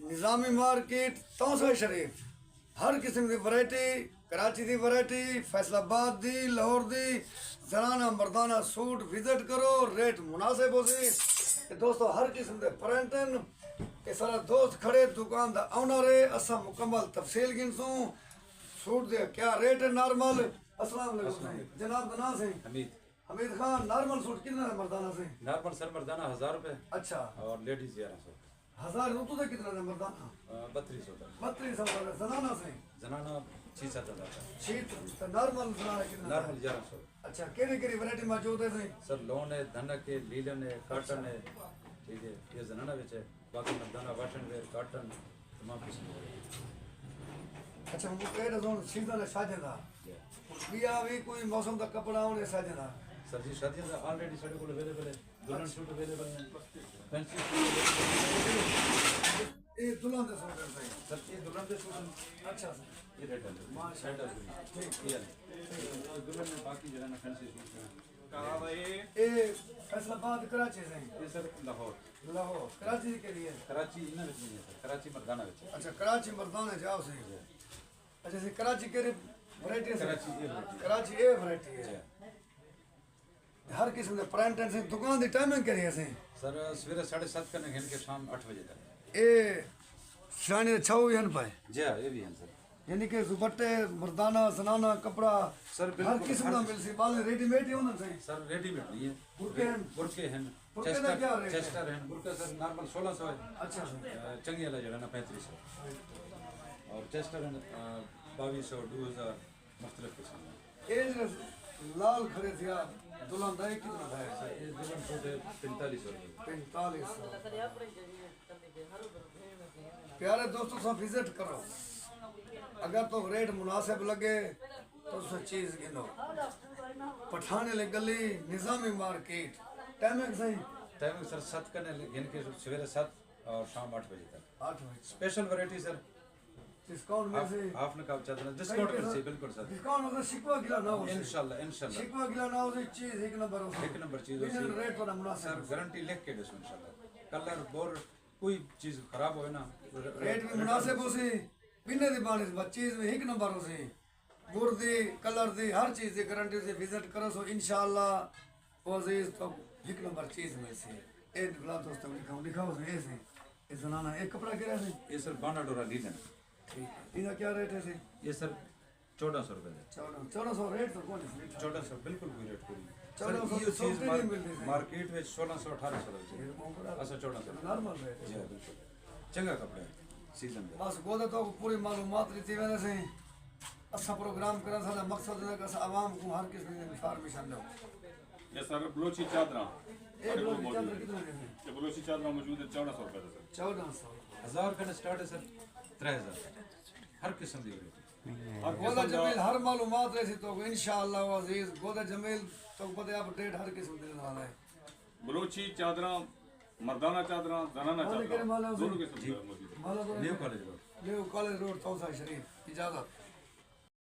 نظامی مارکیٹ، تونسہ شریف، ہر قسم دی ورائٹی، کراچی دی ورائٹی، فیصل آباد دی، لاہور دی، زنانہ مردانہ سوٹ وزٹ کرو، ریٹ مناسب ہو سی۔ اے دوستو، ہر قسم دے پرنٹ ہن۔ اے سارا دوست کھڑے، دکان دا آنر ہے، اساں مکمل تفصیل گھنسوں۔ سوٹ دے کیا ریٹ ہے نارمل؟ السلام علیکم السلام سائیں، علیکم۔ جناب دا نام سائیں؟ حمید۔ حمید خان، نارمل سوٹ کتنا ہے مردانہ سائیں؟ نارمل سر مردانہ ہزار روپے۔ اچھا۔ اور لیڈیز گیارہ سو۔ ہزار روپے تے کتنا ہے مردانہ؟ آ، بتری سو تک۔ بتری سو تک۔ زنانہ سائیں؟ زنانہ چھ ست ہزار تک۔ چھ ست، نارمل زنانہ کتنا ہے؟ نارمل گیارہ سو۔ اچھا، کیڑی کیڑی ورائٹی موجود ہے سائیں؟ سر، لون ہے، دھنک ہے، لیلن ہے، کاٹن ہے۔ اچھا۔ ٹھیک ہے، یہ زنانہ وچ ہے۔ باقی مردانہ، واشنگ ویئر، کاٹن، تمام قسم کے۔ اچھا، وہ کہہ رہا ہوں، سیزن ہے شادیاں دا۔ جی۔ بیا بھی کوئی موسم دا کپڑا ہونے شادیاں دا۔ سر جی، شادیاں دا آلریڈی ساڈے کول اویلیبل ہے۔ دلہن سوٹ اویلیبل ہے، فینسی سوٹ اویلیبل ہے۔ اے دلہن دے سوٹ ہیں سائیں؟ سر، اے دلہن دے سوٹ ہیں۔ اچھا سر۔ اے ریڈ ہے۔ ماشاءاللہ۔ ریڈ ہے۔ ٹھیک۔ اے ہے۔ دلہن نے باقی جو ہے نا فینسی سوٹ ہیں۔ کہاں بھائی؟ اے فیصل آباد کراچی سے ہیں؟ اے سر لاہور۔ لاہور۔ کراچی کے لیے؟ کراچی انہاں وچ نہیں ہے سر، کراچی مردانہ وچ ہے۔ اچھا، کراچی مردانہ جاؤ سے ہیں۔ جی۔ اچھا، سے کراچی کے ورائٹی ہے سر؟ کراچی اے ورائٹی ہے۔ کراچی اے ورائٹی ہے۔ جی۔ ہر قسم دے پرنٹ ہیں سر، دکان دی ٹائمنگ کیڑی ہے سر؟ سر، سویرے ساڑھے ست کنے گھن کے شام اٹھ بجے تک۔ اے سرانے چھاؤ ہی ہیں پائے؟ جی ہاں، اے بھی ہیں سر۔ یعنی کہ دوپٹے، مردانہ، زنانہ کپڑا، سر، ہر بالکل، قسم ہر دا قسم۔ مل سی، بال ریڈی میڈ ہی ہونا سائیں؟ سر، ریڈی میڈ نہیں ہے۔ برقعے ہیں؟ برقعے ہیں۔ برقعے دا چیسٹر، کیا ریٹ ہے؟ چیسٹر ہیں، برقعہ سر نارمل سولہ سو ہے۔ اچھا سر۔ آ، چنگی والا جو ہے نا پینتیس سو۔ اور چیسٹر ہیں، آ، باویس سو، دو ہزار، مختلف قسم ہیں۔ اے جو لال کھڑے تھیا، دلہن دا اے کتنا دا ہے؟ سر، اے دلہن سوٹ ہے پینتالیس سو روپے۔ پینتالیس سو۔ پیارے دوستو، سا وزٹ کرو، اگر تو ریٹ مناسب لگے تو سا چیز گھنو۔ پٹھانے لے گلی، نظامی مارکیٹ۔ ٹائمنگ سائیں؟ ٹائمنگ سر ست کنے گھن کے سویرے ست اور شام اٹھ بجے تک۔ اٹھ بجے۔ اسپیشل ورائٹی سر۔ ڈسکاؤنٹ مل ہاف، سی؟ ہاف نقاب چادر، ڈسکاؤنٹ مل سی، بالکل سر۔ ڈسکاؤنٹ ہو سی، شکوہ گلہ نہ ہو سی۔ انشاءاللہ، انشاءاللہ۔ شکوہ گلہ نہ ہو سی، چیز ایک نمبر ہو سی۔ ایک نمبر چیز ہو سی۔ ریٹ والا مناسب سر، ہو سی۔ گارنٹی لکھ کے ڈسو انشاءاللہ۔ کلر بور کوئی چیز خراب ہوئے نا۔ ریٹ بھی مناسب ہو سی، بنے دی بانی بس چیز بھی ایک نمبر ہو سی۔ بور دی، کلر دی، ہر چیز دی گارنٹی سی۔ وزٹ کرو سو انشاءاللہ او عزیز تو ایک نمبر چیز مل سی۔ اے بلا دوستو دکھاؤ، دکھاؤ سو اے سی۔ اے زنانہ، اے کپڑا کیڑا سی؟ اے سر بانڈا ڈورا لینن۔ ٹھیک ہے۔ ایندا کیا ریٹ ہے سی؟ اے سر چوڈہ سو روپے دے۔ چوڈہ، چوڈہ سو ریٹ تو کوئی نہیں۔ چوڈہ سو بالکل کوئی ریٹ کوئی نہیں۔ چوڈہ سو سر، ایہو تو چیز سوٹی مار-، نہیں ملدی سی۔ مارکیٹ وچ سولہ سو، اٹھارہ سو روپے۔ اے کون کپڑا؟ اسا چوڈہ سو۔ نارمل ریٹ ہے۔ جی ہاں، بالکل۔ چنگا کپڑا ہے، سیزن دا۔ بس گودا تو پوری معلومات ڈتی ویندے سی۔ اسا پروگرام کرن، ساڈا مقصد ہے کہ اسا عوام کو ہر قسم دی انفارمیشن دو۔ اے سر بلوچی چادراں۔ اے بلوچی چادر کتنا دے سر؟ اے بلوچی چادراں موجود ہے چوڈہ سو روپے دے سر۔ چوڈہ سو۔ ہزار کنے سٹارٹ ہے سر، ترے ہزار تک۔ ہر قسم دی ورائٹی۔ ہر قسم گودا دا۔ جمیل، ہر معلومات رہسی تو انشاءاللہ عزیز، گودا جمیل تو پتہ اپ ڈیٹ ہر قسم دے والا ہے۔ بلوچی چادراں، مردانہ چادراں، زنانہ چادراں، دونوں قسم دے موجود ہیں۔ New college road. New college road, Taunsa Sharif. اجازت۔